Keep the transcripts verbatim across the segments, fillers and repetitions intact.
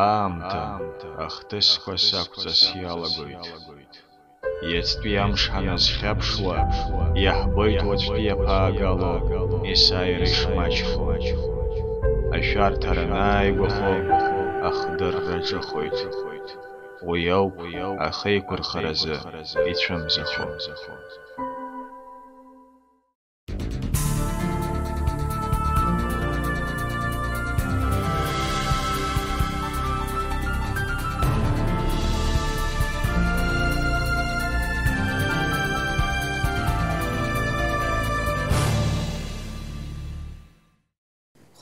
Аамҭа ахҭысқәа сақәҵас иалагоит. Иацтәи амш ҳаназхьаԥшуа, иаҳбоит уаҵәтәи иаԥаагало есааира ишмаҷхо. Ашәарҭара анааигәахо, ахдырра ҿыхоит. Уи ауп ахеиқәырхаразы ицәымзахо.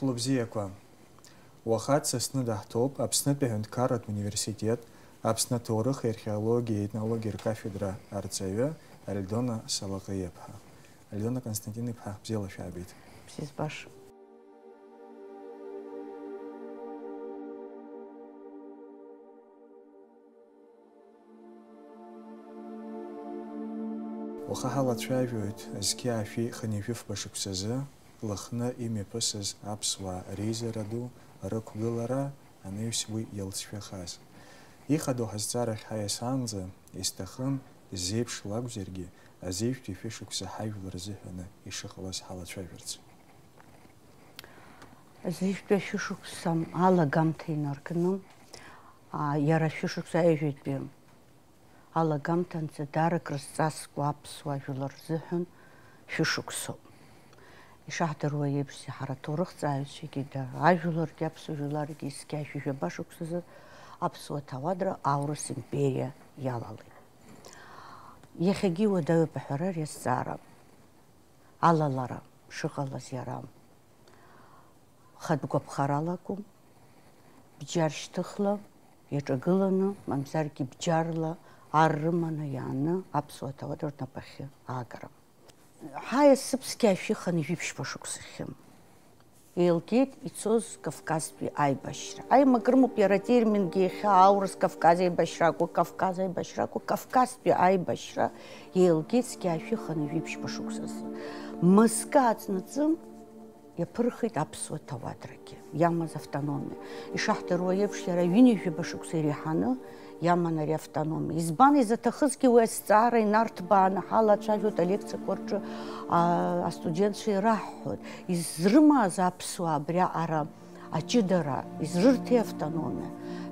Хәлыбзиақәа. Уаха дсасны даҳҭоуп Аԥснытәи аҳәынҭқарратә университет Аԥсны аҭоурых, археологиа, аетнологиа ркафедра арҵаҩы Альдона Салаҟиаԥҳа. Альдона Константин-иԥҳа, бзиала шәаабеит. Бзиа збаша. Уаха ҳалацәажәоит зқьи аашәи хынҩажәи фба шықәсазы Лыхны имҩаԥысыз аԥсуаа реизара ду рықәгылара анаҩс уи иалҵшәахаз. Ихадоу ҳазҵаарахь ҳаиасаанӡа исҭахын зеиԥш лакәзаргьы, азеижәтәи шәышықәса ҳажәлар рзыҳәаны ишыҟалаз ҳалацәажәарц. Азеижәтәи ашәышықәса алагамҭа инаркны, аа, иара ашәышықәса аҩажәатәи алагамҭанӡа даара крызҵазкуа аԥсуа жәлар рзыҳәан шәышықәсоуп. Ишаҳдыруа еиԥш, ҳара аҭоурыхҭҵааҩцәагьы, дара ажәларгьы, аԥсуа жәларгьы, искьа шәи жәаба шықәсазы аԥсуа ҭауадра аурыс империа иалалеит. Иахьагьы иуадаҩуп аҳәара ари азҵаара. Алалара шыҟалаз иара хатә гәаԥхарала акәым, бџьар шьҭыхла иаҿагыланы, мамзаргьы бџьарла ар рыманы иааны аԥсуа ҭауадра рнапахьы аагара. Ҳаиасып зқьи аашәи хынҩажәи ԥшьба шықәсахьы. Еилгеит ицоз Кавказтәи аибашьра. Аимак рымоуп иара атермингьы иахьа аурыс Кавказ аибашьра акәу, Кавказ аибашьра акәу, Кавказтәи аибашьра еилгеит зқьи аашәи хынҩажәи ԥшьба шықәсазы. Мызкы аҵнаҵы иаԥырхеит аԥсуа ҭауадрагьы, иамаз автономиа. Ишаҳдыруа еиԥш, иара ҩынҩажәаба шықәса иреиҳаны иаман ари автономиа. Избан изаҭахызгьы уи азҵаара инарҭбааны ҳалацәажәоит алекциақәа рҿы, а, астудентцәа ираҳҳәоит. Изрымаз аԥсуаа абри аҟара аҷыдара, изрырҭеи автономиа?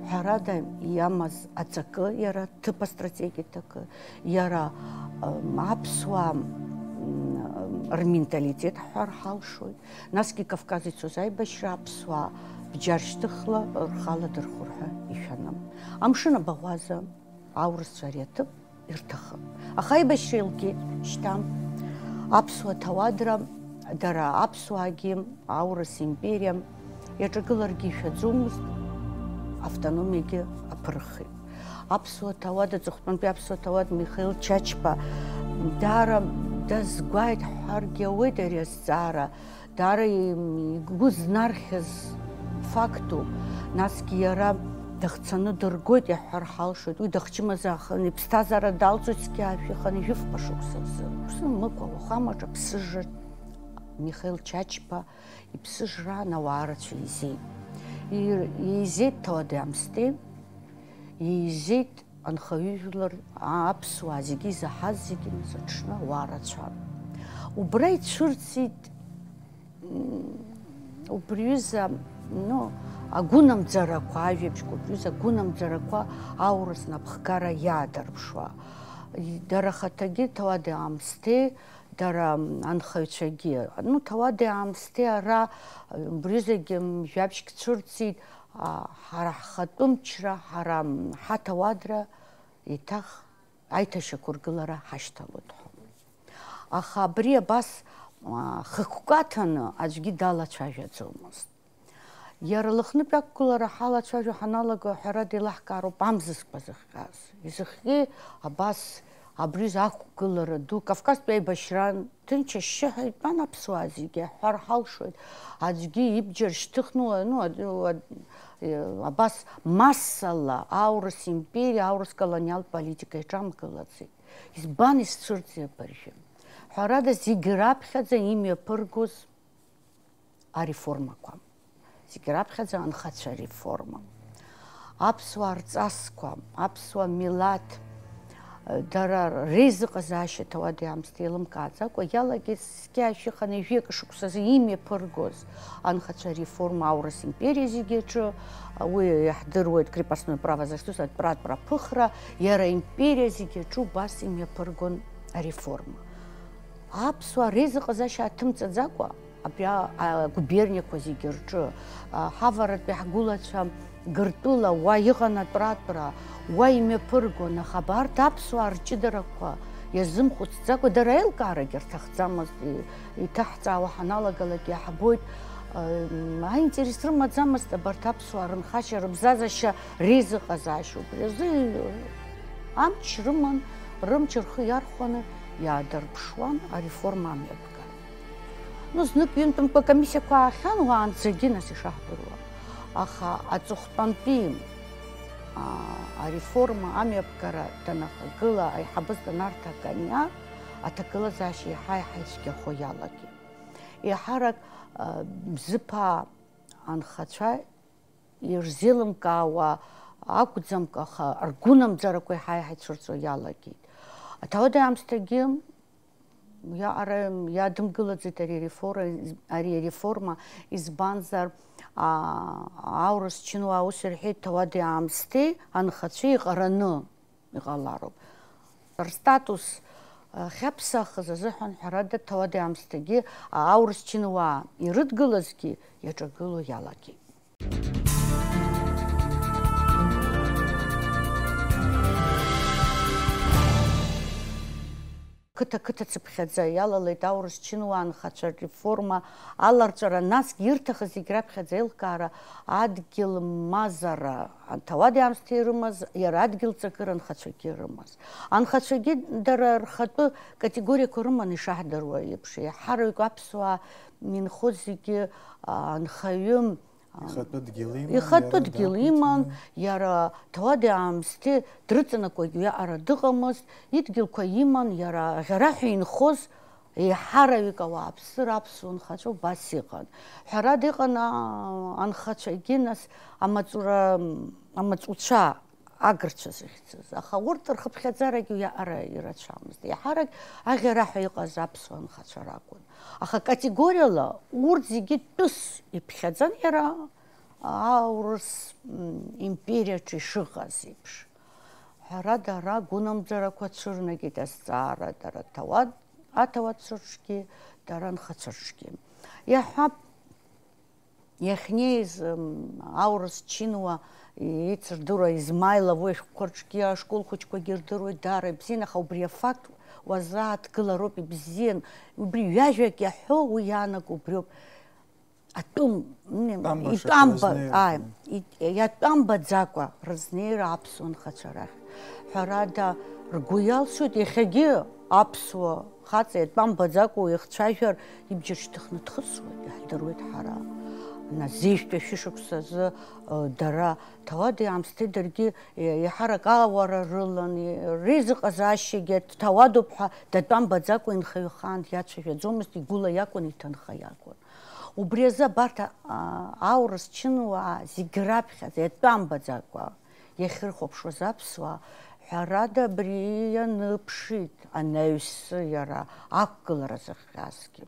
Ҳәарада, иамаз аҵакы, иара ҭыԥ астратегиа ҭакы, иара, м, аԥсуаа, м, рменталитет ҳҳәар ҳалшоит. Насгьы Кавказ ицоз аибашьра аԥсуаа бџьар шьҭыхла рхала дырхәыр ҳәа ишәаны. Амшын абаӷәаза аурысцәа ари аҭыԥ ирҭахын. Аха аибашьра еилгеит, шьҭа аԥсуа ҭауадра, дара аԥсуаагьы, аурыс империа иаҿагыларгьы ишәаӡомызт, автономиагьы аԥырхеит. Аԥсуа ҭауад, аҵыхәтәантәи аԥсуа ҭауад Михаил Чачба даара дазгәааит ҳҳәаргьы ауеит ари азҵаара, даара игәы знархьыз фактуп. Насгьы иара дахцаны дыргоит иаҳҳәар ҳалшоит. Уи дахчымазаахын, иԥсҭазаара далҵуеит зқьи аашәи хынҩажәи фба шықәса рзы. Ԥсы мыкәа, уахамаҿ аԥсыжратә Михаил Чачба иԥсыжраан ауаа рацәа еизеит. Ир-, еизеит ҭауади-аамсҭеи, еизеит анхаҩыжәлар, а-, аԥсуаа зегьы изаҳаз зегьы нас аҽны ауаа рацәан. Убра ицәырҵит, м, убри ҩыза, ну, агәынамӡарақәа, ажәабжьқәа, убри ҩыза агәынамӡарақәа аурыс напхгара иаадырԥшуа. И-, дара рхаҭагьы ҭауади-аамсҭеи, дара, м, анхаҩцәагьы, ну, ҭауади-аамсҭеи ара, м, убри ҩызагьы, м, жәабжьк цәырҵит, а, ҳара ҳхатәы мчра, ҳара, м, ҳаҭауадра еиҭах аиҭашьақәыргылара ҳашьҭалоит ҳәа. Аха абри абас, а, хықәкы аҭаны аӡәгьы далацәажәаӡомызт. Иара Лыхнытәи ақәгылара ҳалацәажәо ҳаналага, ҳәарада, еилаҳкаароуп амзызқәа зыхҟьаз. Изыхҟьеи абас абри аҩыза ақәгылара ду, Кавказтәи аибашьраан, ҭынч ашьшьыҳәа итәан аԥсуаа зегьы, ҳәар ҳалшоит. Аӡәгьы ибџьар шьҭыхны, ну, ад-, ад-, э, абас массала аурыс империа, аурыс колониалтә политика иҿамгылаӡеит. Избан исцәырҵи абыржәы? Ҳәарада, зегьы раԥхьаӡа имҩаԥыргоз ареформақәа. Зегь раԥхьаӡа анхацәа реформа. аԥсуаа рҵасқәа, аԥсуа милаҭ, дара реизыҟазаашьа ҭауади-аамсҭеи еилымкааӡакәа иалагеит, цқьа ашәи хынҩажәи акы шықәсазы имҩаԥыргоз анхацәа реформа аурыс империа зегьы аҿы, уи иаҳдыруеит, крепостное право захьӡыз, атәратәра аԥыхра, иара аимпериа зегьы аҿы убас имҩаԥыргон ареформа. Аԥсуаа реизыҟазаашьа аҭымҵаӡакәа, абри а-, агуберниақәа зегьы рҿы, а, ҳаваратәи ҳгәылацәа Гыртәыла уа иҟан атәратәра, уа имҩаԥыргон, аха абарҭ аԥсуаа рҷыдарақәа иазымхәыцӡакәа, дара аилкаарагьы рҭахӡамызт, и-, иҭаҳҵаауа ҳаналагалак иаҳбоит, м, аинтерес рымаӡамызт абарҭ аԥсуаа рынхашьа, рыбзазашьа, реизыҟазаашьа. Убри азы, э, амч рыман, рымч рхы иархәаны иаадырԥшуан ареформа амҩаԥгара. Ну, знык ҩынтәымкәа комиссиақәа аахьан уаанӡагьы, нас, ишаҳдыруа. Аха аҵыхәтәантәи, аа, ареформа амҩаԥгара данахагыла, аиҳабыс данарҭа Кониар, аҭагылазаашьа еиҳа-еиҳа ицәгьахо иалагеит. Еиҳарак, аа, Бзыԥаа анхацәа ирзеилымкаауа акәӡамкәа, аха ргәынамӡарақәа еиҳа-еиҳа ицәырҵуа иалагеит. Аҭауади-аамсҭагьы иаҟара иадымгылаӡеит ари ареформа, ари ареформа, избанзар, аа, аурыс чынуаа ус ирҳәеит, ҭауади-аамсҭеи анхацәа иҟараны иҟалароуп. Рстатус, а, ахьаԥсахыз азыҳәан, ҳәарада, ҭауади-аамсҭагьы аурыс чынуаа ирыдгылазгьы иаҿагыло иалагеит. Қыҭа-қыҭа цыԥхьаӡа иалалеит аурыс чынуаа анхацәа реформа аларҵәара, насгьы ирҭахыз зегь раԥхьаӡа аилкаара, адгьыл мазара, аҭауади-аамсҭеи ирымаз, иара адгьыл ҵакыра анхацәагьы ирымаз. Анхацәагьы дара рхатәы категориақәа рыман, ишаҳдыруа еиԥш, еиҳараҩык аԥсуаа инхоз зегьы, а, анхаҩы, а, Ихатәы дгьыл иман, ихатәы иара дгьыл дақәиҭны. Иман, иара ҭауади-аамсҭеи дрыҵанакуагь уиаҟара дыҟамызт, идгьылқәа иман, иара аӷьараҳәа инхоз еиҳараҩык ауааԥсыра аԥсуа нхацәа убас иҟан. Ҳәарада, иҟан, а, анхацәагьы, нас, амаҵура, амаҵуцәа, агырцәа зыхьӡыз. Аха урҭ рхыԥхьаӡарагьы уиаҟара ирацәамызт. Еиҳарак аӷьараҳәа иҟаз аԥсуа нхацәа ракәын. Аха категориала урҭ зегьы тәыс иԥхьаӡан, иара аурыс, м, империаҿы ишыҟаз еиԥш. Ҳәарада, ара гәынамӡарақәа цәырнагеит азҵаара, дара ҭауад-, аҭауадцәа рҿгьы, дара анхацәа рҿгьы. Иаҳҳәап, иахьнеиз, м, аурыс чынуа ицырдыруа Измайлов, уи ашәҟәқәа рҿгьы ашкол хәыҷқәагьы ирдыруеит даара ибзиан, аха убри афакт уазааҭгылароуп, ибзиан, убри ҩажәак иаҳәо уи иаанаго убриоуп. Атәым, м, Тәамбашақә итәамба, рызнеира. Ааи, ит-, иатәамбаӡакәа рызнеира аԥсуа нхацәа рахь. Ҳәарада, ргәы иалсуеит иахьагьы аԥсуа хаҵа иатәамбаӡакәа уихцәажәар, ибџьар шьҭыхны дхысуеит, иаҳдыруеит ҳара. Нас зежәтәи ашәышықәса азы, э, дара ҭауади-аамсҭеи даргьы, е-, еиҳарак ауара рылан, е-, реизыҟазаашьагьы ҭауадуп ҳәа датәамбаӡакәа инхаҩы ахаан диацәажәаӡомызт, игәыла иакәын, иҭынха иакәын. Убри азы абарҭ, а, аурыс чынуаа зегь раԥхьаӡа, иатәамбаӡакәа иахьырхәаԥшуаз аԥсуаа, ҳәарада, абри ианыԥшит анаҩс иара ақәгылара зыхҟьазгьы.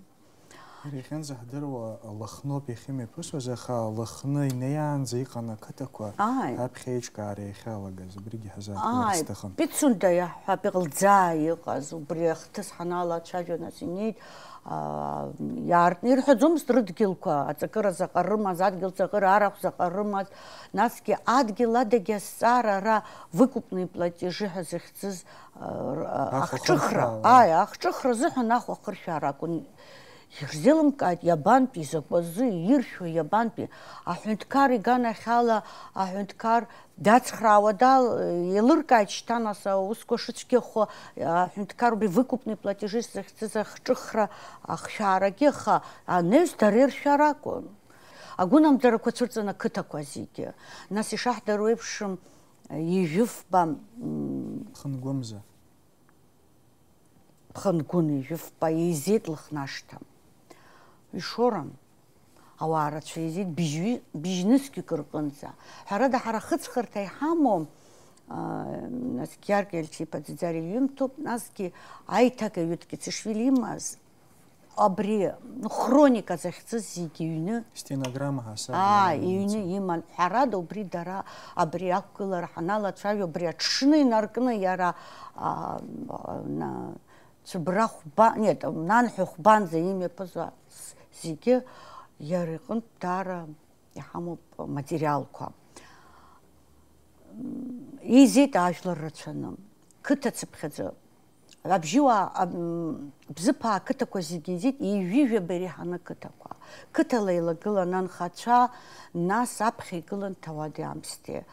Иара иахьынӡаҳдыруа Лыхноуп иахьымҩаԥысуаз, аха Лыхны инеиаанӡа иҟан ақыҭақәа Ааи. Аԥхьа еиҿкаара иахьалагаз, убригьы ҳазааҭгыларц Ааи, сҭахын. Пицунда иаҳҳәап, иҟалӡаа иҟаз, убри ахҭыс ҳаналацәажәо, нас инеит, аа, иаартны ирҳәаӡомызт рыдгьылқәа, аҵакыра заҟа рымаз, адгьыл ҵакыра арахә заҟа рымаз, насгьы адгьыл адагьы азҵаара ара выкупные платежи ҳәа зыхьӡыз, аа, р-, Ахәахырхәа ахҿыхра, ала. Ааи, ахҿыхра азыҳәан ахәахыршәаара акәын. Ирзеилымкааит, иабантәи, изакәазы, иршәуа иабантәи. Аҳәынҭқар иганахьала, аҳәынҭқар дацхраауа дал-, еилыркааит шьҭа, нас, аусқәа шыцәгьахо, аҳәынҭқар убри выкупный платежи захьӡыз ахҿыхра ахшәаарагьы, аха анаҩс дара иршәар акәын. Агәынамӡарақәа цәырҵын ақыҭақәа зегьы. Нас ишаҳдыруеиԥшым, ижәыфба, м, Хынгәымза. Ԥхынгәын ижәыфба еизеит Лыхнашҭа. Ишора, Ауаа рацәа еизеит, быжьҩы-, быжьнызқьҩык рҟынӡа. Ҳәарада, ҳара ахыҵхырҭа иҳамоу, аа, нас Георги Алексеи-иԥа Ӡиӡариа иҩымҭоуп, насгьы аиҭагаҩы Кицишвили имаз, абри, ну, хроника захьӡыз зегьы иҩны, Стенограмма ҳасаб аа, иара иҩны иман. Иман. Ҳәарада, убри дара абри ақәгылара ҳаналацәажәо, абри аҽны инаркны иара, аа, на-, Цәыбра хәба-, нет, Нанҳәа хәбанӡа имҩаԥысуа зегьы иара иҟынтә даара иҳамоуп аматериалқәа. Еизеит ажәлар рацәаны. Қыҭацыԥхьаӡа абжьыуаа, ам, Бзыԥаа ақыҭақәа зегьы еизеит, ҩажәи жәаба иреиҳаны ақыҭақәа. Қыҭала еилагылан анхацәа, нас аԥхьа игылан ҭауади-аамсҭеи.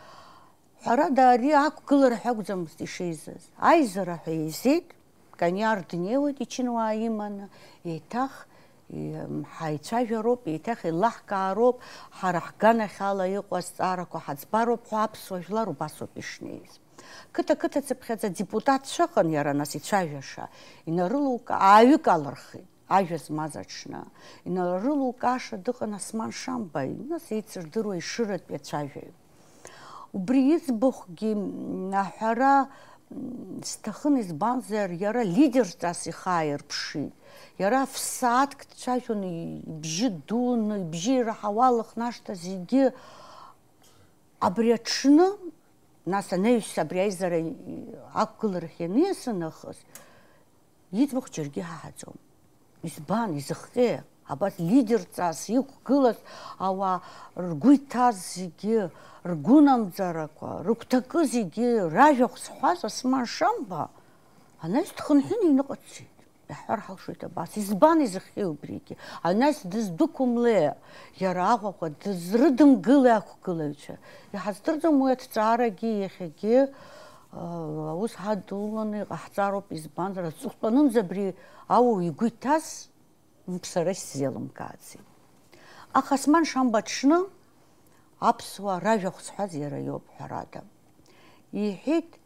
Ҳәарада, ари ақәгылара ҳәа акәӡамызт ишеизаз. Аизара ҳәа еизеит, Кониар днеиуеит ичынуаа иманы, еиҭах, и-, м, ҳаицәажәароуп, еиҭах еилаҳкаароуп, ҳара ҳганахьала иҟоу азҵаарақәа ҳаӡбароуп ҳәа аԥсуа жәлар убасоуп ишнеиз. Қыҭа-қыҭацыԥхьаӡа адепутатцәа ыҟан иара нас ицәажәаша, инарылукаа ааҩык алырхит. Ажәа змаз аҽны, инарылукааша дыҟан Осман Шамба, нас еицырдыруа Ешыратәи ацәажәаҩ. Убри иӡбахәгьы, м, аҳәара, м, сҭахын, избанзар, иара лидерҵас ихы ааирԥшит. Иара ф-сааҭк дцәажәон, ибжьы дуны, ибжьы ираҳауа лыхнашҭа зегьы абри аҽны, нас анаҩс абри аизара и-, ақәгыларахь ианиасын нахыс, Иӡбахә џьаргьы иҳаҳаӡом. Избан, изыхҟьеи? Абас лидерҵас иқәгылаз ауаа ргәы иҭаз зегьы, ргәынамӡарақәа, рыгәҭакы зегьы ражәахә зҳәаз Осман Шамба анаҩс дхынҳәны иҩныҟа дцеит. Иаҳҳәар ҳалшоит абас. Избан изыхҟьеи убригьы? Анаҩс дыздәықәымлеи? Иара Аҟәаҟа дызрыдымгылеи ақәгылаҩцәа? Иҳаздырӡом уи аҭҵаарагьы иахьагьы. Аус ҳадуланы иҟаҳҵароуп, избанзар, аҵыхәтәанынӡа абри ауаҩ игәы иҭаз, мап, сара исзеилымкааӡеит. Аха Осман Шамба аҽны аԥсуаа ражәахә зҳәаз иара иоуп, ҳәарада. Иҳәеит,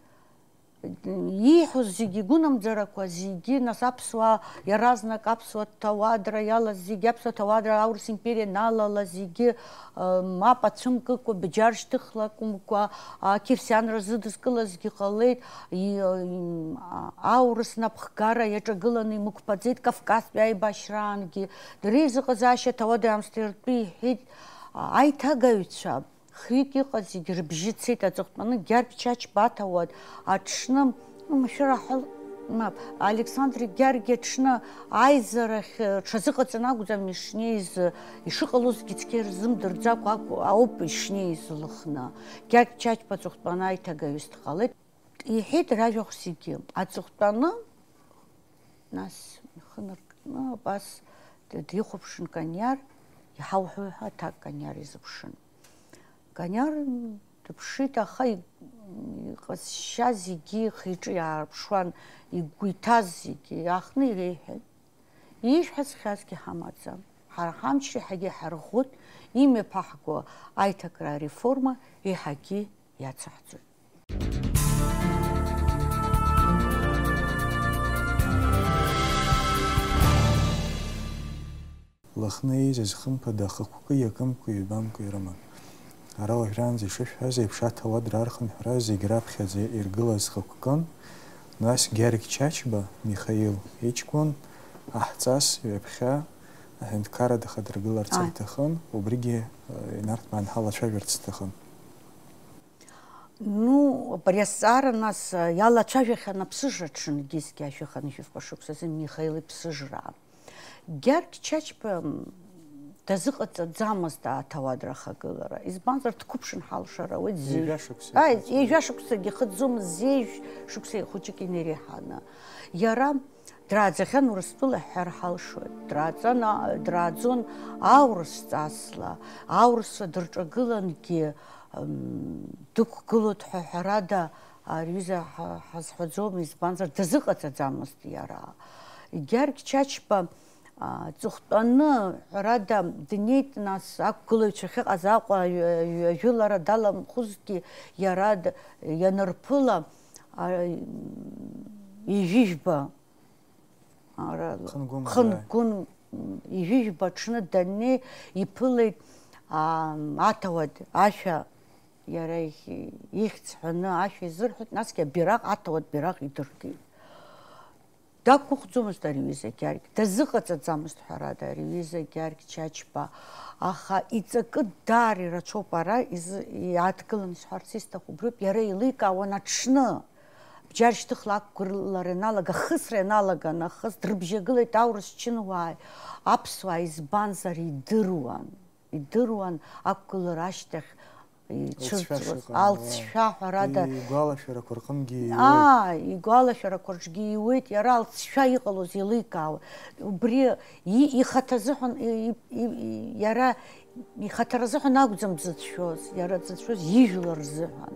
ииҳәоз зегьы, игәынамӡарақәа зегьы, нас аԥсуаа иаразнак аԥсуа ҭауадра иалаз зегьы, аԥсуа ҭауадра аурыс империа ианалалаз зегьы, Мап ацәымкыкәа, бџьар шьҭыхлакәымкәа, ақьырсианра зыдызкылазгьы ҟалеит, и-, им, а-, аурыс напхгара иаҿагыланы имықәԥаӡеит Кавказтәи аибашьраангьы. Дара ирзыҟазаашьа ҭауади-аамсҭеи ртәы иҳәеит, а-, аиҭагаҩцәа, хҩык иҟаз зегьы рыбжьы цеит аҵыхәтәаны, Гьаргь Чачба аҭауад аҽны, Машәыр аҳәал-, мап, Александр Гьаргь аҽны аизарахь, э, ҽазыҟаҵаны акәӡам ишнеиз, э, ишыҟалозгьы цқьа ирзымдырӡакәа акәу-, ауп ишнеиз Лыхны. Гьаргь Чачба аҵыхәтәаны аиҭагаҩыс дҟалеит. Иҳәеит ражәахә зегьы. Аҵыхәтәаны, нас, ихы наркны, абас д-, дихәаԥшын Кониар, иҳауҳәои ҳәа аҭак Кониар изыԥшын. Кониар дыԥшит, аха и-, иҟазшьа зегьы ихы-иҿы иаарԥшуан, игәы иҭаз зегьы иаахтны иреиҳәеит. Иишәҳәа зхьазгьы ҳамаӡам. Ҳара ҳамчра еиҳагьы иҳарӷәӷәоит, имҩаԥаҳго аиҭакра ареформа еиҳагьы иацаҳҵоит. Лыхны еизаз хымԥада, хықәкы иакымкәа, ҩбамкәа ирыман. Ара уажәраанӡа ишышәҳәаз еиԥш, аҭауадра архынҳәра зегь раԥхьаӡа иргылаз хықәкын, нас Гьаргь Чачба Михаил иҷкәын аҳҵас ҩаԥхьа аҳәынҭқарра дахадыргыларц Ааи. Иҭахын, убригьы, э, инарҭбаан ҳалацәажәарц сҭахын. Ну, абри азҵаара нас, э, иалацәажәахьан аԥсыжра ҽынгьы, зқьи жәшәи хынҩажәи жәафба шықәсазы Михаил иԥсыжра. Гьаргь Чачба, м, дазыҟаҵаӡамызт аҭауадра ахагылара. Избанзар, дқәыԥшын ҳалшара, уи дзы-, Ҩажәа шықәса ааи, ихыҵуан. Ҩажәа шықәсагьы ихыҵӡомызт, зежә шықәса хәыҷык инареиҳаны. Иара драаӡахьан Урыстәыла ҳҳәар ҳалшоит. Драаӡан, а-, драаӡон аурыс ҵасла, аурысцәа дырҿагылангьы, м, дықәгылоит ҳәа ҳәарада, Ари аҩыза ҳа-, ҳазҳәаӡом, избанзар, дазыҟаҵаӡамызт иара. Гьаргь Чачба, а, ҵыхәтәаны, ҳәарада, днеит, нас, ақәгылаҩцәа ахьыҟаз Аҟәа ҩ-, ҩажәылара даламхәызҭгьы, иара д-, ианырԥыла, а, ҩажәи жәаба, ара, Хынгәын, Хынгәын ижәижәба аҽны даннеи, иԥылеит, аа, аҭауад ашәа, иара ихь-, ихьӡ ҳәаны ашәа изырҳәеит, насгьы абираҟ, аҭауад бираҟ идыркит. Дақәыхәӡомызт ари аҩыза Гьаргь, дазыҟаҵаӡамызт, ҳәарада, ари аҩыза Гьаргь Чачба, аха иҵакы даара ирацәоуп ара изы-, иадкыланы исҳәарц исҭаху убриоуп, иара еиликаауан аҽны, бџьар шьҭыхла ақәгылара ианалага, ахысра ианалага нахыс, дрыбжьагылеит аурыс чынуааи аԥсуааи, избанзар, идыруан, идыруан ақәгылара ашьҭахь ицәырҵуаз, алҵшәа шыҟамло, алҵшәа, ҳәарада. Игәалашәарақәа рҟынгьы ииуеит. Аа, игәалашәарақәа рҿгьы ииуеит, иара алҵшәа иҟалоз еиликаауан. Убри и-, ихаҭа азыҳәан, и-, и-, и-, иара ихаҭара азыҳәан акәӡам дзыцәшәоз, иара дзыцәшәоз ижәлар рзыҳәан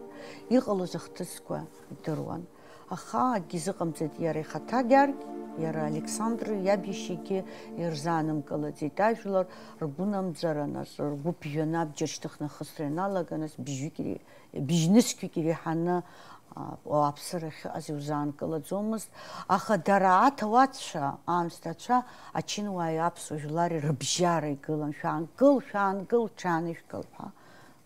иҟалоз ахҭысқәа идыруан. Аха акгьы изыҟамҵеит иара ихаҭа Гьаргь, иара Александр иаб иашьагьы ирзаанымкылаӡеит. Ажәлар ргәынамӡара, нас, ргәы ԥжәаны абџьар шьҭыхны ахысра ианалага, нас, бжьҩык ире-, бжьнызқьҩык иреиҳаны, а, ауааԥсыра ахьыҟаз иузаанкылаӡомызт. Аха дара аҭауадцәа, аамсҭацәа, ачынуааи аԥсуа жәлари рыбжьара игылан, шәаангыл, шәаангыл, ҽаанышәкыл ҳәа.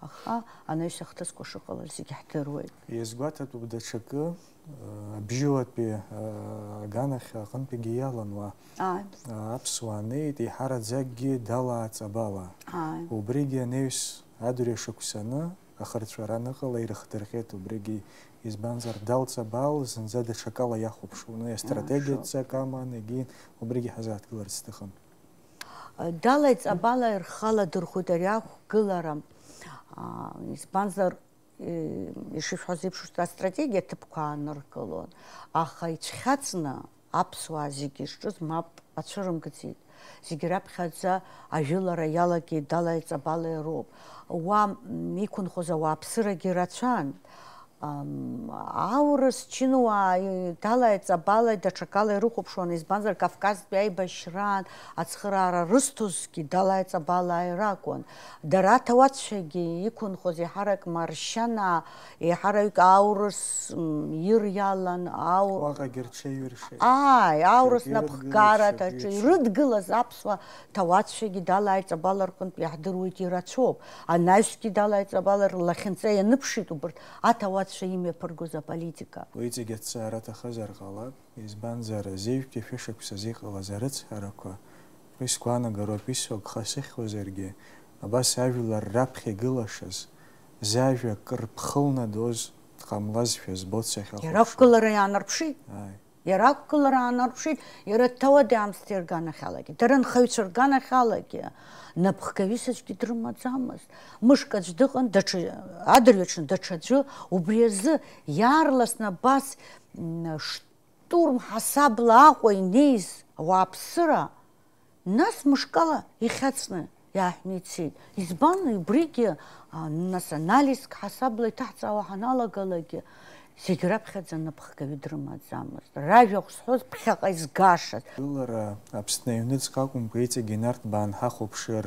Аха анаҩс ахҭысқәа шыҟалаз зегьы ҳдыруеит. Иазгәаҭатәуп даҽакы, э, абжьыуатәи, э, аганахь аҟынтәигьы иалан уа. Ааи. Э, аԥсуаа неит, еиҳараӡакгьы Далаа Ҵабала. Ааи. Убригьы анаҩс адырҩашықәсаны ахырҵәара аныҟала ирыхдырҟьеит убригьы, избанзар, Дал Ҵабал зынӡа даҽакала иахәаԥшуан, уи астратегиа Ашо. ҵак аман, егьи убригьы ҳазааҭгыларц сҭахын. Далаи Ҵабалаи рхала дырхәит ари ақәгылара, аа, избанзар, е, ишышәҳәаз еиԥш, астратегиа ҭыԥқәа ааныркылон, аха ицәхьаҵны аԥсуаа зегьы зҿыз мап ацәырымгӡеит. Зегьы раԥхьаӡа ажәылара иалагеит Далаи Ҵабалеи роуп. Уа, м, иқәынхоз ауааԥсырагьы рацәан. Ам, аурыс чынуаа, и-, Далаи Ҵабалаи даҽакала ирыхәаԥшуан, избанзар, Кавказтәи аибашьраан ацхыраара рызҭозгьы Далаи Ҵабалааи ракәын. Дара аҭауадцәагьы иқәынхоз еиҳарак маршьанаа, еиҳараҩык аурыс, м, ир иалан, ау-, Уаҟагьы рҽеиҩыршеит. Ааи, аурыс Шәагьы напхгара рыдгылаз, даҿы шәагьы ирыдгылаз аԥсуа ҭауадцәагьы Далаи Ҵабала рҟынтә иаҳдыруеит ирацәоуп. Анаҩсгьы Далаи Ҵабала рлахьынҵа ианыԥшит убырҭ аҭауадцәа имҩаԥыргоз аполитика. Уи зегьы аҭҵаара аҭахызар ҟалап, избанзар, зежәтәи шәышықәсазы иҟалаз арыцҳарақәа, уи сгәаанагароуп, исҳәо гха сыхьуазаргьы, абас ажәлар раԥхьа игылашаз, зажәа кыр ԥхылнадоз дҟамлазшәа збоит сахьахәаԥшуа. Иара ақәгылара иаанарԥшит. Ааи. Иара ақәгылара аанарԥшит, иара дҭауади аамсҭеи рганахьалагьы, дара нхаҩцәа рганахьалагьы, напхгаҩыс аӡәгьы дрымаӡамызт. Мышк аӡә дыҟан, даҽа, адырҩаҽны даҽаӡәы, убри азы иаарласны абас, м, штурм ҳасабла Аҟәа инеиз ауааԥсыра, нас мышкала ихьаҵны иааҳәны ицеит. Избан, убригьы, а, нас анализк ҳасабла иҭаҳҵаауа ҳаналагалакгьы, зегь раԥхьаӡа напхгаҩы дрымаӡамызт. Ражәахә зҳәоз ԥхьаҟа изгашаз. Гылара Аԥсны аҩныҵҟа акәымкәа, иҵегь инарҭбаан ҳахәаԥшыр,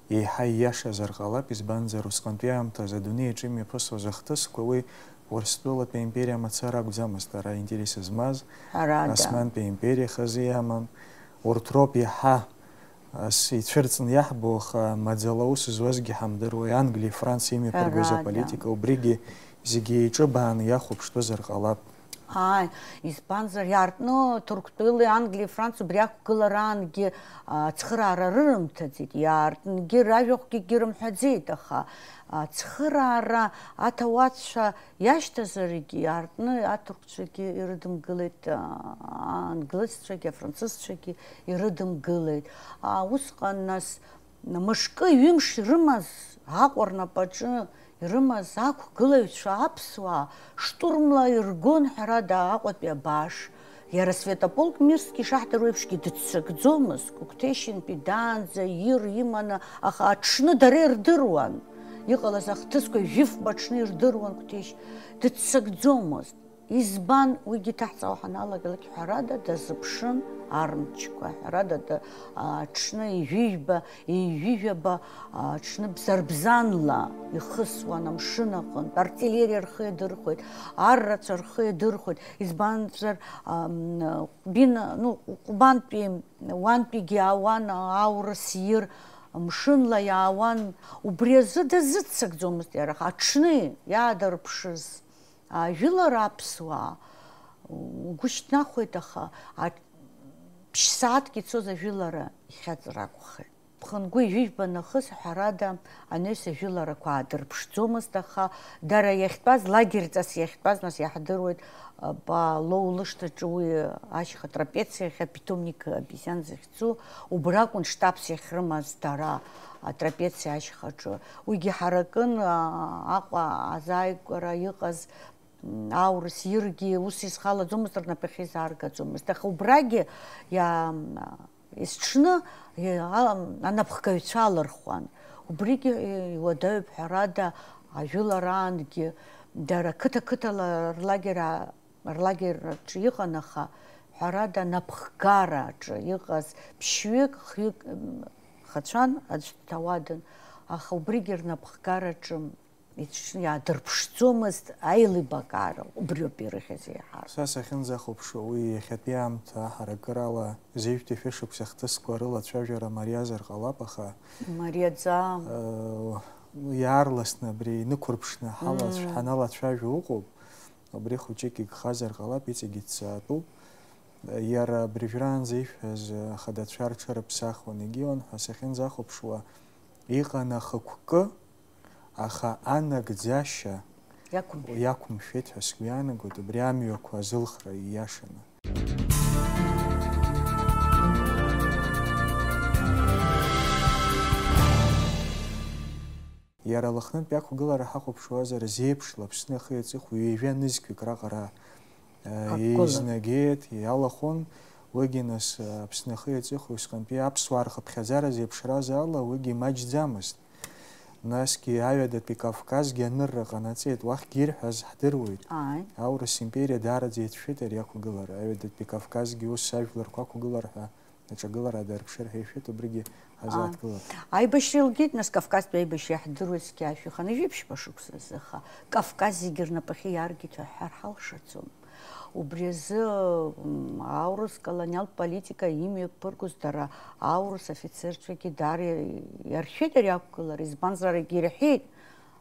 еиҳа ииашазар ҟалап, избанзар, усҟантәи аамҭазы адунеи аҿы имҩаԥысуаз ахҭысқәа уи Урыстәылатәи аимпериа мацара акәӡамызт ара аинтерес змаз, Ҳәарада. Османтәи аимпериа хазы иаман. Урҭ роуп иаҳа ас ицәырҵны иаҳбо, аха маӡала аус зуазгьы ҳамдыруеи, Англиеи Франциеи имҩаԥыргоз Ҳәарада. аполитика, убригьы зегьы еиҿыбааны иахәаԥштәызар ҟалап. Ааи, избанзар, иаартны Ҭырқәтәылеи Англиеи Франциеи убри ақәгылараангьы, а, цхыраара рырымҭаӡеит, иаартнгьы ражәахәгьы рымҳәаӡеит, аха, а, цхыраара аҭауадцәа иашьҭазаргьы, иаартны аҭырқәцәагьы ирыдымгылеит, а, англызцәагьы, афранцызцәагьы ирыдымгылеит. А, усҟан нас мышкы, ҩымш ирымаз, Аҟәа рнапаҿы ирымаз ақәгылаҩцәа аԥсуаа штурмла иргон, ҳәарада, Аҟәатәи абааш. Иара Святополк Мирски ишаҳдыруа еиԥшгьы дыццакӡомызт, Кәыкәҭешьынтәи даанӡа ир иманы, аха аҽны дара ирдыруан. Иҟалаз ахҭысқәа жәифба аҽны ирдыруан Кәҭешь. Дыццакӡомызт. Избан, уигьы иҭаҳҵауа ҳаналагалак, ҳәарада, дазыԥшын армчқәа, ҳәарада, да-, аҽны ижәижәба, ижәижәаба, аҽны бзарбзанла. ихысуан амшын аҟынтә, артиллериа рхы иадырхәеит, аррацәа рхы иадырхәеит, избанзар, ам, Ҟәбина, ну, Ҟәбантәи, уантәигьы аауан аурыс ир, мшынла иаауан, убри азы дазыццакӡомызт иара, аҽны иаадырԥшыз ажәылара аԥсуаа угәы шьҭнахуеит, аха а-, ԥшь-сааҭк ицоз ажәылара ихьаҵыр акәхеит. Ԥхынгәы ижәижәба нахыс, ҳәарада, анаҩс ажәыларақәа аадырԥшӡомызт, аха дара иахьтәаз, лагерьҵас иахьтәаз, нас иаҳдыруеит, ба Лоу лышҭаҿы уи ашьха трапециа, иахьа питомник обезьян захьӡу, убракәын штабс иахьрымаз дара, атрапециа ашьхаҿы. Уигьы ҳаракын, а, Аҟәа азааигәара иҟаз, м, аурыс иргьы ус изхалаӡомызт, рнапахьы изааргаӡомызт. Аха убрагьы иа-, Есҽны, е, а, анапхгаҩцәа алырхуан. Убригьы, е, иуадаҩуп, ҳәарада, ажәылараангьы дара қыҭа-қыҭала рлагер а-, рлагер аҿы иҟан, аха, ҳәарада, анапхгараҿы иҟаз ԥшьҩык, хҩык, м, хацәан, аӡә дҭауадын, аха убригьы рнапхгараҿы Иҽ-, иаадырԥшӡомызт аилибакаара, убриоуп ирыхьыз еиҳа. Са сахьынӡахәаԥшуа, уи иахьатәи аамҭа аҳаракырала зежәтәи шәышықәса хҭысқәа рылацәажәара мариазар ҟалап, аха Мариаӡам. Э, иаарласны абри инықәырԥшны ҳалацә-, Мм. ҳаналацәажәо ыҟоуп, убри хәыҷык игхазар ҟалап, иҵегь иццаатәуп. Иара абыржәраанӡа ишәҳәаз ахадацәа рҽырыԥсахуан, егьиуан ҳәа сахьынӡахәаԥшуа, иҟан ахықәкы, Аха анагӡашьа Иақәымшәеит. Иақәымшәеит ҳәа сгәы иаанагоит, убри амҩақәа азылхра ииашаны. Иара Лыхнытәи ақәгылара ҳахәаԥшуазар, зеиԥшла Аԥсны ахи аҵыхәеи ҩажәа нызқьҩык раҟара Ақәгыла. Еизнагеит, иалахәын, уигьы нас, Аԥсны ахи аҵыхәеи усҟантәи аԥсуаа рхыԥхьаӡара зеиԥшраз ала, уигьы имаҷӡамызт. Насгьы Аҩадатәи Кавказгьы анырра ҟанаҵеит, уахьгьы ирҳәаз ҳдыруеит. Ааи. Аурыс империа даараӡа ицәшәеит ари ақәгылара. Аҩадатәи Кавказгьы ус ажәларқәа ақәгылар ҳәа аҿагылара даарԥшыр ҳәа ишәеит, убригьы ҳазааҭгылап. Аибашьра илгеит, нас, Кавказтәи аибашьра иаҳдыруеит, цқьа шәыхан, ҩажәи ԥшьба шықәсазы, аха Кавказ зегьы рнапахьы иааргеит ҳәа ҳҳәар ҳалшаӡом. Убри азы, м, аурыс колониалтә политика имҩаԥыргоз дара аурыс афицерцәагьы даара иаршәеит ари ақәгылара, избанзар, егьа ирҳәеит,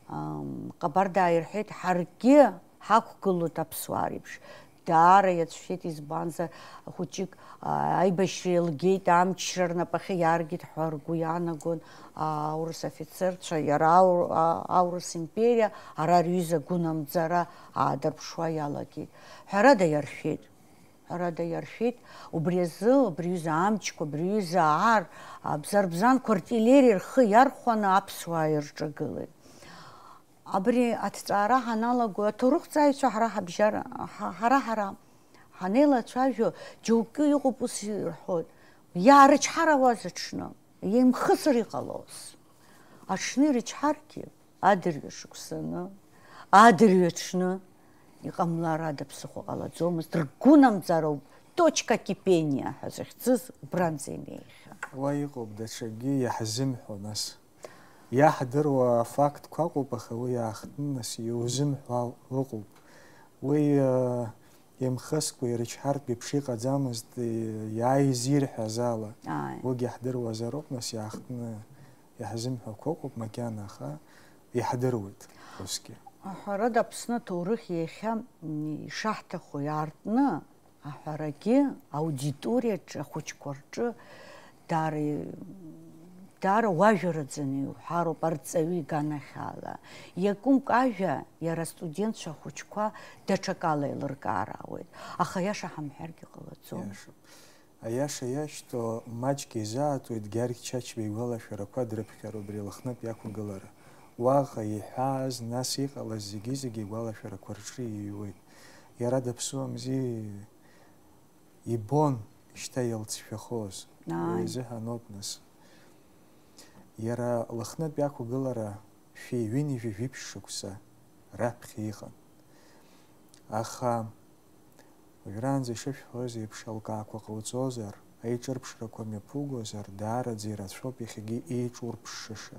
ам, Ҟабардаа ирҳәеит, ҳаргьы ҳақәгылоит аԥсуаа реиԥш. Даара иацәшәеит, избанзар, хәыҷык, а, аибашьра еилгеит, амчра рнапахьы иааргеит ҳәа ргәы иаанагон, а, аурыс афицерцәа, иара аур-, а, аурыс империа ара рҩыза гәынамӡара аадырԥшуа иалагеит. Ҳәарада, иаршәеит. Ҳәарада, иаршәеит. Убри азы, абри аҩыза амчқәа, абри аҩыза ар, абзарбзанқәа, артиллериа рхы иархәаны аԥсуаа ирҿагылеит. Абри аҭҵаара ҳаналаго, аҭоурыхҭҵааҩцәа ҳара ҳабжьара, ҳа-, ҳара, ҳара ҳанеилацәажәо, џьоукы иҟоуп ус ирҳәоит, иаарычҳарауаз аҽны, еимхысыр иҟалоз. Аҽны ирычҳаргьы, адырҩашықәсаны, адырҩаҽны иҟамлар ада ԥсыхәа ҟалаӡомызт, ргәынамӡароуп, точка кипения ҳәа захьӡыз убранӡа инеихьан. Уа иҟоуп даҽакгьы иаҳзымҳәо, нас. Иаҳдыруа афактқәа ыҟоуп, аха уи аахтны нас иузымҳәо ыҟоуп. Уи, э, имхыскәа ирычҳартә еиԥш иҟаӡамызт, э, иааиз ирҳәаз ала. Ааи. Уигьы ҳдыруазароуп, нас иаахтны иаҳзымҳәақәо ыҟоуп макьана, аха иаҳдыруеит усгьы. Ҳәарада, Аԥсны аҭоурых иахьа, м, ишаҳҭаху иаартны, Аҳәарагьы аудиториаҿы, ахәыҷқәа рҿы даара, даара уажәраӡаны иуҳәароуп арҵаҩы иганахьала. Иакәымкәа ажәа иара астудентцәа ахәыҷқәа даҽакала еилыркаар ауеит. Аха аиаша ҳамҳәаргьы ҟалаӡом. Иашоуп. Аиаша иашьҭоу маҷк изаатуеит Гьаргь Чачба игәалашәарақәа дрыԥхьар убри Лыхнытә иақәгылара. Уаҟа иҳәааз, нас иҟалаз зегьы-зегьы игәалашәарақәа рҿы иҩуеит. Иара даԥсуамзи, ибон шьҭа иалҵшәахоз. Ааи. Уи изыҳәаноуп нас. Иара Лыхнытә иақәгылара шәи ҩынҩажәи жәиԥшь шықәса раԥхьа иҟан. Аха, уажәраанӡа ишышәҳәоз еиԥш, алкаақәа ҟауҵозар, аиҿырԥшрақәа мҩаԥугозар, даараӡа ирацәоуп иахьагьы еиҿурԥшыша.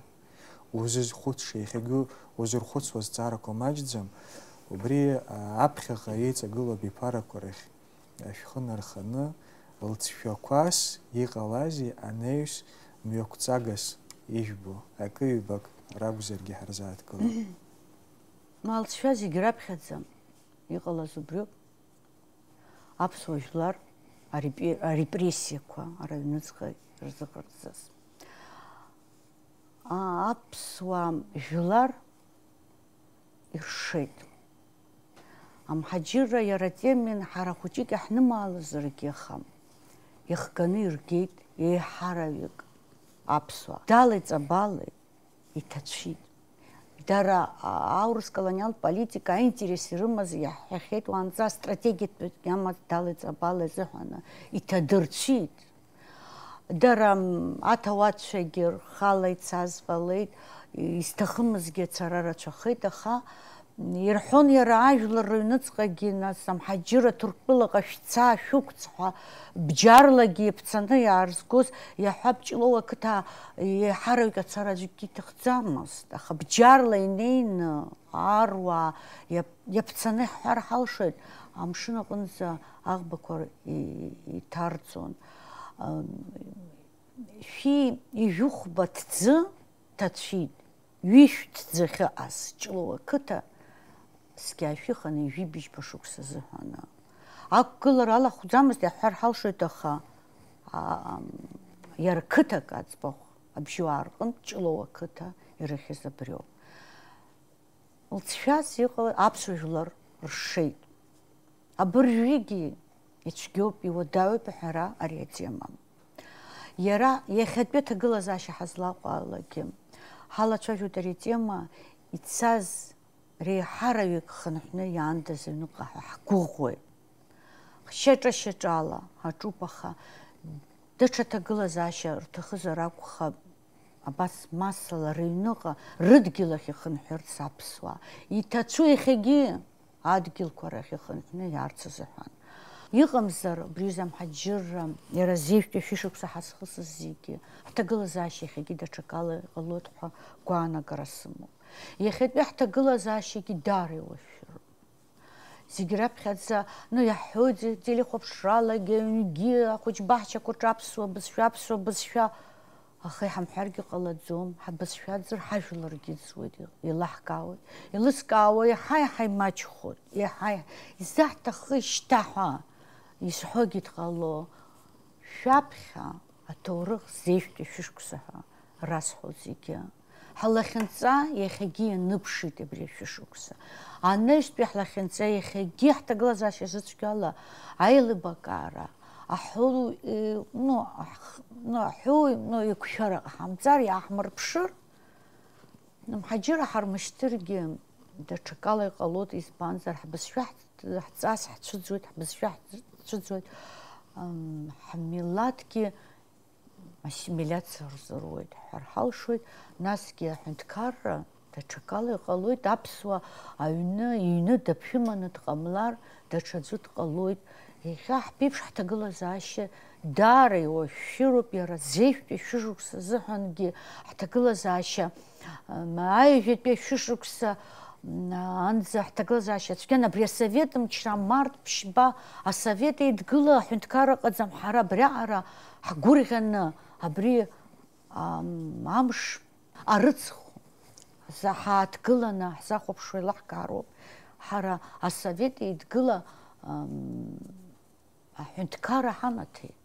Узызхәыцша, иахьагьы узырхәыцуа зҵаарақәа маҷӡам, убри, а, аԥхьаҟа еиҵагылоу абиԥарақәа рахь шәхы нарханы, лҵшәақәас иҟалазеи анаҩс мҩақәҵагас ижәбо акы-ҩбак ракәзаргьы ҳарзааҭгылап. Алҵшәа зегь раԥхьаӡа иҟалаз убриоуп. Аԥсуа жәлар арепе-, арепрессиақәа ара аҩныҵҟа ирзыҟарҵаз. А-, аԥсуа жәлар иршеит. Амҳаџьырра иара атермин ҳара хәыҷык иаҳнымаалозаргьы, аха ихганы иргеит еиҳараҩык аԥсуаа. Далеи ҵабалеи иҭацәит. Дара, а, аурыс колониалтә политика аинтерес ирымаз иаҳҳәахьеит, уаанӡа стратегиатәык иамаз далеи ҵабалеи азыҳәан иҭадырцәит. Дара, м, аҭауадцәагьы рхала ицаз ҟалеит, изҭахымызгьы ацара рацәахеит, аха, м, ирҳәон иара ажәлар рыҩныҵҟагьы, нас, амҳаџьыр Ҭырқәтәылаҟа шәца, шәықәҵ ҳәа, бџьарлагьы иаԥцаны иаарызгоз, иаҳҳәап, Ҷлоу ақыҭа еиҳараҩык ацара аӡәгьы иҭахӡамызт, аха бџьарла инеины, аруаа иаԥ-, иаԥцаны иаҳҳәар ҳалшоит, амшын аҟынӡа аӷбақәа р-, и-, иҭарҵон. Ам, шәи ижәыхәба ҭӡы ҭацәит, ҩышә ҭӡы ахьыҟаз Ҷлоу ақыҭа цқьа шәиханы ҩажәи быжьба шықәса азыҳәан. Ақәгылара алахәӡамызт иаҳҳәар ҳалшоит, аха, а, ам, иара қыҭак аӡбахә абжьуаа рҟынтә Ҷлоу ақыҭа ирыхьыз абриоуп. Лҵшәас иҟала аԥсуа жәлар ршеит. Абыржәгьы ицәгьоуп, иуадаҩуп аҳәара ари атема. Иара иахьатәи аҭагылазаашьа ҳазлаҟоу алагьы, ҳалацәажәоит ари атема, ицаз реиҳараҩык хынҳәны иаандаз аҩныҟа ҳәа ҳгәыӷуеит. Шьаҿа-шьаҿала ҳаҿуп, аха даҽа ҭагылазаашьа рҭахызар акәхап, абас массала рыҩныҟа, рыдгьыл ахь ихынҳәырц аԥсуаа. Иҭацәу иахьагьы адгьылқәа рахь ихынҳәны иаарц азыҳәан. Иҟамзар, абри аҩыза амҳаџьырра, иара зеижәтәи шәышықәса ҳазхысыз зегьы, ҳҭагылазаашьа иахьагьы даҽакала иҟалоит ҳәа гәаанагара сымоуп. Иахьатәи ҳҭагылазаашьагьы даара иуашәшәыроуп. Зегь раԥхьаӡа, ну, иаҳҳәоит, телехәаԥшралагьы, аҩнгьы, ахәыҷ баҳчақәа рҿы аԥсуа бызшәа, аԥсуа бызшәа. Аха иҳамҳәаргьы ҟалаӡом, ҳабызшәа аӡыр ҳажәларгьы ыӡуеит, еилаҳкаауеит. Еилыскаауа иаҳа-иаҳа имаҷхоит, иаҳа-иаҳа изаҳҭахы шьҭа ҳәа изҳәогьы дҟало. Шәаԥхьа аҭоурых зеижәтәи шәышықәса ҳәа расҳәо зегьы. Ҳлахьынҵа иахьагьы ианыԥшит абри ашәышықәса. Анаҩстәи ҳлахьынҵа иахьагьы ҳҭагылазаашьа зыцәгьала аилибакаара, аҳәоу, э, ну, аҳ-, ну, аҳәоу, ну, еиқәшәара ҟаҳамҵар, иааҳмырԥшыр, амҳаџьырра ҳармышьҭыргьы, даҽакала иҟалоит, избанзар, ҳбызшәа ҳ-, ҳҵас ҳцәыӡуеит, ҳбызшәа ҳцәыӡуеит, ам, ҳмилаҭгьы ассимилиациа рзыруеит ҳҳәар ҳалшоит, насгьы аҳәынҭқарра даҽакала иҟалоит, аԥсуа аҩны, иҩны даԥшәыманы дҟамлар, даҽаӡәы дҟалоит. Иахьа ҳԥеиԥш ҳҭагылазаашьа даара иуашәшәыроуп, иара зеижәтәи шәышықәса азыҳәангьы ҳҭагылазаашьа, м, аҩажәатәи шәышықәса, м, анӡа ҳҭагылазаашьа цәгьан, абри асовет мчра март ԥшьба, асовет еидгыла аҳәынҭқарра ыҟаӡам, ҳара абриаҟара ҳгәырӷьаны абри, ам, амш арыцхә ҳза-, ҳааҭгыланы ҳзахәаԥшуа еилаҳкаароуп. Ҳара асовет еидгыла, ам, аҳәынҭқарра ҳанаҭеит.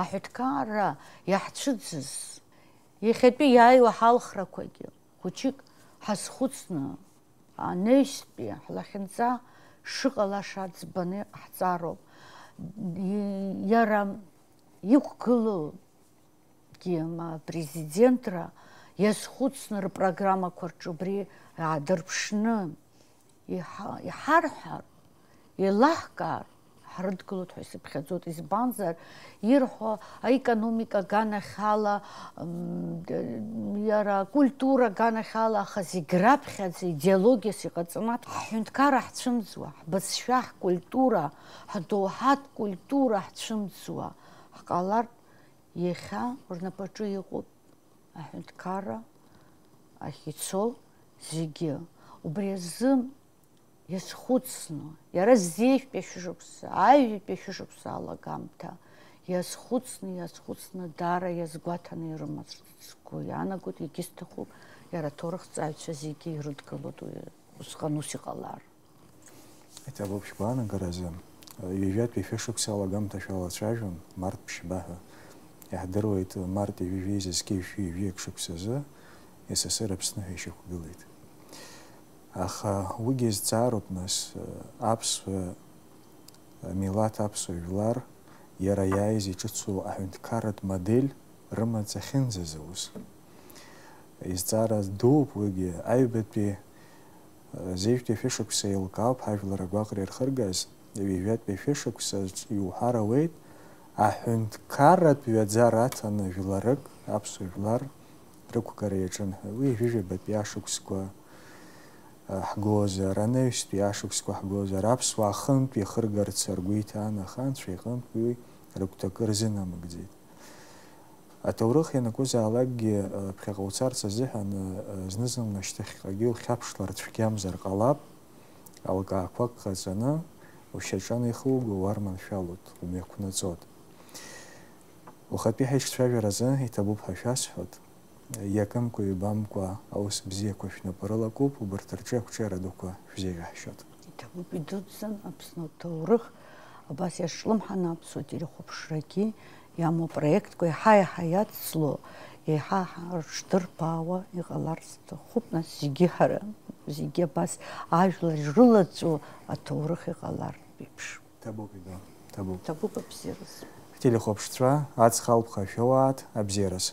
Аҳәынҭқарра иаҳцәыӡыз, иахьатәи иааиуа ҳалхрақәагьы хәыҷык ҳазхәыцны, анаҩстәи ҳлахьынҵа шыҟалаша ӡбаны иҟаҳҵароуп. И-, иара иқәгылоу ма апрезидентра иазхәыцны рпрограммақәа рҿы убри аадырԥшны иҳа-, иҳарҳәар, еилаҳкаар, ҳрыдгылоит ҳәа исыԥхьаӡоит, избанзар, ирҳәо аекономика аганахьала, м, д-, иара акультура аганахьала, аха зегь раԥхьаӡа идеологиас иҟаҵаны ҳҳәынҭқарра ҳцәымӡуа, ҳбызшәа, ҳкультура, ҳдоуҳатә культура ҳцәымӡуа ҳҟалартә, иахьа рнапаҿы иҟоуп аҳәынҭқарра, ахь ицо зегьы. Убри азы иазхәыцны, иара зежәтәи ашәышықәса, аҩажәатәи ашәышықәса алагамҭа иазхәыцны, иазхәыцны, даара иазгәаҭаны ирымаз сгәы иаанагоит, егьысҭахуп, иара аҭоурыхҭҵааҩцәа зегьы ирыдгылоит уи усҟан ус иҟалар. Иҭабуп шәгәаанагаразы, ҩажәатәи шәышықәса алагамҭа шәалацәажәон, март ԥшьба ҳәа. Иаҳдыруеит, март ҩажәи зқьи жәшәи ҩажәи акы шықәсазы С С Р Аԥсны ҳәа ишьақәгылеит. Аха уигьы зҵаароуп, нас, аԥсуа милаҭ, аԥсуа жәлар, иара иааиз иҿыцу аҳәынҭқарратә модель рымаӡахьынӡазы ус. Изҵаара дууп уигьы, аҩбатәи, э, зежәтәи шәышықәса еилкаауп ҳажәлар агәаҟра ирхыргаз, ҩажәатәи шәышықәсаҿ иуҳәар ауеит, аҳәынҭқарратә ҩаӡара аҭаны жәларык, аԥсуа жәлар рықәгара иаҿын ҳәа. Уи ҩажәижәабатәи ашықәсқәа, э, ҳгозар, анаҩстәи ашықәсқәа ҳгозар, аԥсуаа хынтә ихыргарц ргәы иҭан, аха анцәа иҟынтә уи рыгәҭакы рзынамыгӡеит. Аҭоурых ианакәызаалакгьы, э, ԥхьаҟа уцарц азыҳәан, э, зны-зынла шьҭахьҟагьы ухьаԥшлар цәгьамзар ҟалап, алкаақәак ҟаҵаны, ушьаҿа анихуго уарманшәалоит, умҩақәнаҵоит. Ухатәи ҳаиҿцәажәаразы иҭабуп ҳәа шәасҳәоит, иакымкәа-ҩбамкәа аус бзиақәа шәнапы рылакуп, убарҭ рҿы ақәҿиара дуқәа шәзеиӷьаҳшьоит. Иҭабуп, идуӡӡан Аԥсны аҭоурых, абас иазҿлымҳаны аԥсуа телехәаԥшрагьы иамоу апроектқәа еиҳа-еиҳа иацло, еиҳа-еиҳа рыҽдырбаауа иҟаларц сҭахуп, нас зегьы ҳара, зегьы абас ажәлар ирылаҵәо аҭоурых иҟалартә еиԥш. Ҭабуп, иду, ҭабуп. Ҭабуп абзиараз. Ҳтелехәаԥшцәа, аҵх алԥха шәоуааит, абзиараз.